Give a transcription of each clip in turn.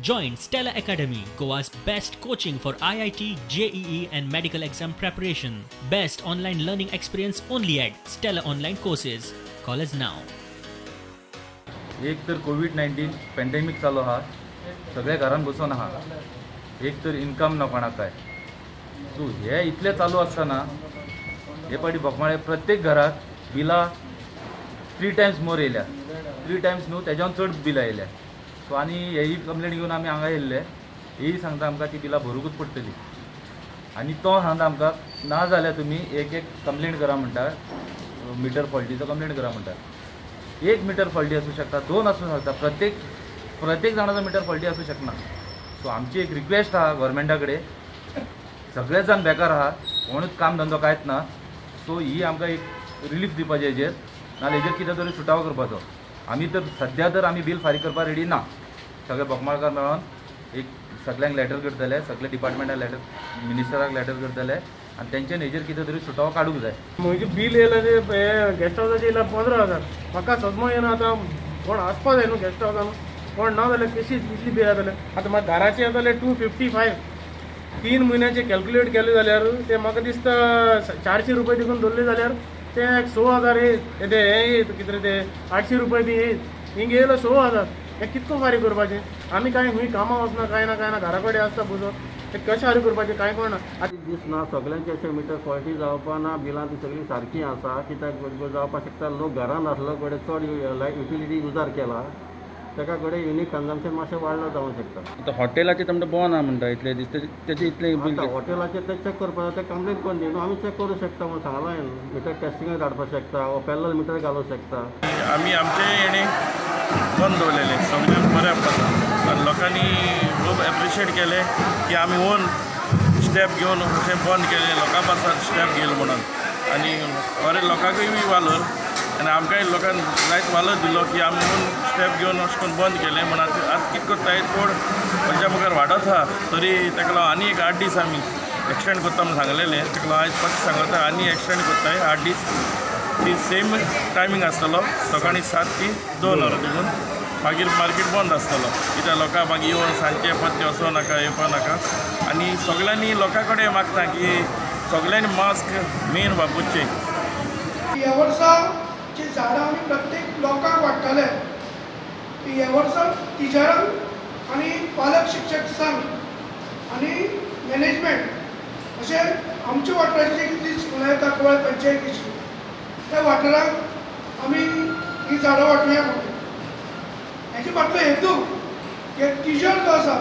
Join Stella Academy, Goa's best coaching for IIT, JEE and medical exam preparation. Best online learning experience only at Stella Online Courses. Call us now. एक तर कोविड-19 pandemic चालू आहा, सगळे घरान बसून आहा, एक तर इन्कम ना कोणाक काय. सो हे इतले चालू आसतना हे पाटी बोकमाळे प्रत्येक घरात बिलां 3 टायम्स मोर येयल्या, 3 टायम्स न्हू तेज्यान चड बिलां येयल्या. सो आनी हेही कंप्लेन घेवन आमी हांगा येयल्ले, हेही सांगता आमकां ती बिलां भरूंकूच पडटली. आनी तो सांगता आमकां ना जाल्यार तुमी एक एक कंप्लेन करा म्हणटा, मिटर फॉल्टीचो कंप्लेन करा म्हणटा. एक मिटर फॉल्टी आसूं शकता, 2 आसूं शकता, प्रत्येक जाणाचो मिटर फॉल्टी आसूं शकना. सो आमची एक रिक्वेस्ट आहा गव्हर्मेंटा कडेन, सगळे जाण बेकार आहा, कोणूच काम धंदो कांयच ना. सो ही आमकां एक रिलीफ दिवपाची हेजेर, नाजाल्यार हेजेर कितें तरी सुटावो करपाचो. आमी तर सद्या तर आमी बील फारीक करपाक रेडी ना. सगळे बोकमाळकार मेळोन एक सगळ्यांक लेटर करतले, सगळे डिपार्टमेंटाक लेटर, मिनिस्टराक लेटर करतले आनी तेंच्यान हेजेर कितें तरी सुटावो काडूंक जाय. म्हजे बील येयलां ते गेस्ट हावसाचें येयलां 15,000. म्हाका सजमो येना आतां कोण आसपा जाय न्हू गेस्ट हावसान, कोण ना जाल्यार कशी इतली बिल जातलें. आतां म्हाका घराचें येतलें 255, 3 म्हयन्याचें कॅल्क्युलेट केलें जाल्यार तें म्हाका दिसता 400 रुपया देखून दवरले जाल्यार ते एक 6,000 येयत, ते हें येयत कितें ते 800 रुपया बी येयत, हिंगा येयलो 6,000. हें कितको फारीक करपाचें? आमी कांय खंय कामां वचना, कांय ना कांय ना, घरा कडेन आसता बसून, तें कशें फारीक करपाचें कांय कळना. आतां दिसना सगळ्यांचे अशें मिटर फॉल्टी जावपा ना, बिलां ती सगळीं सारकी आसा. कित्याक जावपाक शकता लोक घरान नासलो कडेन चड युटिलिटी युजार केला, ताका कडेन युनीक कन्जम्पशन मातशें वाडलो जावंक शकता. आतां हॉटेलाचें तुमकां बंद आहा म्हणटा इतले दीस, तेचे इतले बील हॉटेलाचें तें चॅक करपाक जाय, तें कंप्लेन करून दी न्हू, आमी चॅक करूं शकता म्हणून सांगलां हांवें. मिटर टेस्टिंगाक धाडपाक शकता वो पॅरलल मिटर घालूंक शकता. आमी आमचे हेणे बंद दवरलेलें सगळ्यांक बऱ्याक पडटा आनी लोकांनी खूब एप्रिशिएट केलें की आमी ओन स्टेप घेवन अशें बंद केलें, लोकां पासून स्टेप घेयल म्हणून. आनी बरें लोकांकूय बी वालोर आनी आमकांय लोकांक जायत वालोर दिलो की आमी ओन स्टेप घेवन अशें करून बंद केलें म्हण. आतां आतां कितें करताय चड म्हज्या मुखार वाडत आहा, तरी ताका लागून आनी एक 8 दीस आमी एक्सटेंड करता म्हूण सांगलेलें, ताका लागून आयज परत सांगता आनी एक्सटेंड करताय 8 दीस. ती सेम टायमींग आसतलो, सकाळीं 7 ते 2 वरां देखून, मागीर मार्केट बंद आसतलो. कित्याक लोकांक मागीर येवन सांजचें परतें वचों नाका, येवपा नाका. आनी सगळ्यांनी लोकां कडेन मागता की सगळ्यांनी मास्क मेन वापरचें. ह्या वर्सा जी झाडां आमी प्रत्येक लोकांक वाडटाले, ती ह्या वर्सा टिचरांक आनी पालक शिक्षक संघ आनी मॅनेजमेंट अशें आमच्या वाठाराची जी कितली स्कुलां येता कुवळे पंचायतीची, त्या वाठाराक आमी ही झाडां वांटुया म्हणून. हेजे फाटलो हेतू की टिचर जो आसा,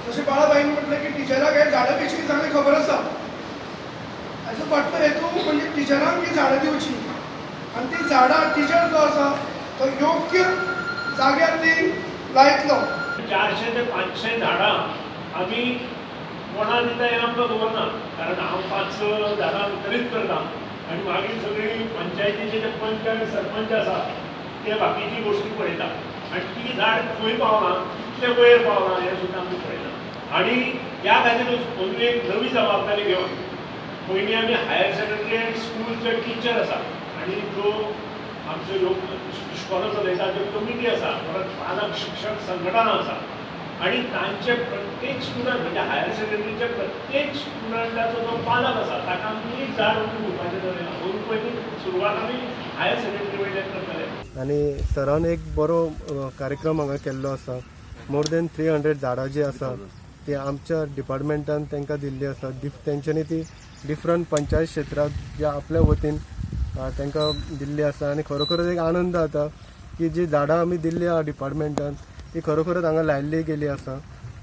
जशें बाळाबाईन म्हटलें की टिचराक हे झाडां विशीं चांगली खबर आसा, हाजो फाटलो हेतू म्हणजे टिचरांक ही झाडां दिवची आनी ती झाडां टिचर जो आसा तो योग्य जाग्यार ती लायतलो. 400 ते 500 झाडां आमी कोणा दिता हें आमकां खबर ना, कारण हांव 5-6 झाडां वितरीत करता आनी मागीर सगळीं पंचायतीचे जे पंच आनी सरपंच आसा ते बाकीची गोश्टी पळयता आनी ती झाड खंय पावलां, कितले वयर पावलां हें सुद्दां आमी पळयता. आनी ह्या खातीरूच अंदू एक नवी जबाबदारी घेवन पयलीं आमी हायर सेकंडरी आनी स्कूलचे टिचर आसा आनी ज्यो आमच्यो ह्यो इश्कोलां चलयता त्यो कमिटी आसा, परत पालक शिक्षक संघटना आसा आनी तांचे प्रत्येक स्टुडंट म्हणजे हायर सेकंडरीच्या प्रत्येक स्टुडंटाचो जो पालक आसा ताका आमी एक झाड रोवून दिवपाचें थारयलां. म्हणून पयलीं सुरवात आमी हायर सेकंडरी वयल्यान करतले. आनी सरान एक बरो कार्यक्रम हांगा केल्लो आसा. मोर देन 300 झाडां जी आसा ती आमच्या डिपार्टमेंटान तांकां दिल्ली आसा. तेंच्यांनी ती डिफरंट पंचायत क्षेत्रांत ज्या आपल्या वतीन तांकां दिल्ली आसा. आनी खरोखरच एक आनंद जाता की जी झाडां आमी दिल्ली आहा डिपार्टमेंटान ती खरोखरच हांगा लायिल्ली गेली आसा.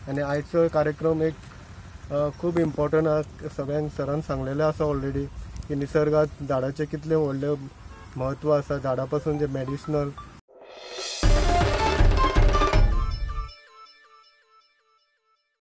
आनी आयचो कार्यक्रम एक खूब इम्पॉर्टंट आहा. सगळ्यांक सरान सांगलेलें आसा ऑलरेडी की निसर्गांत झाडाचें कितलें व्हडलें म्हत्व आसा, झाडां पासून जे मेडिसिनल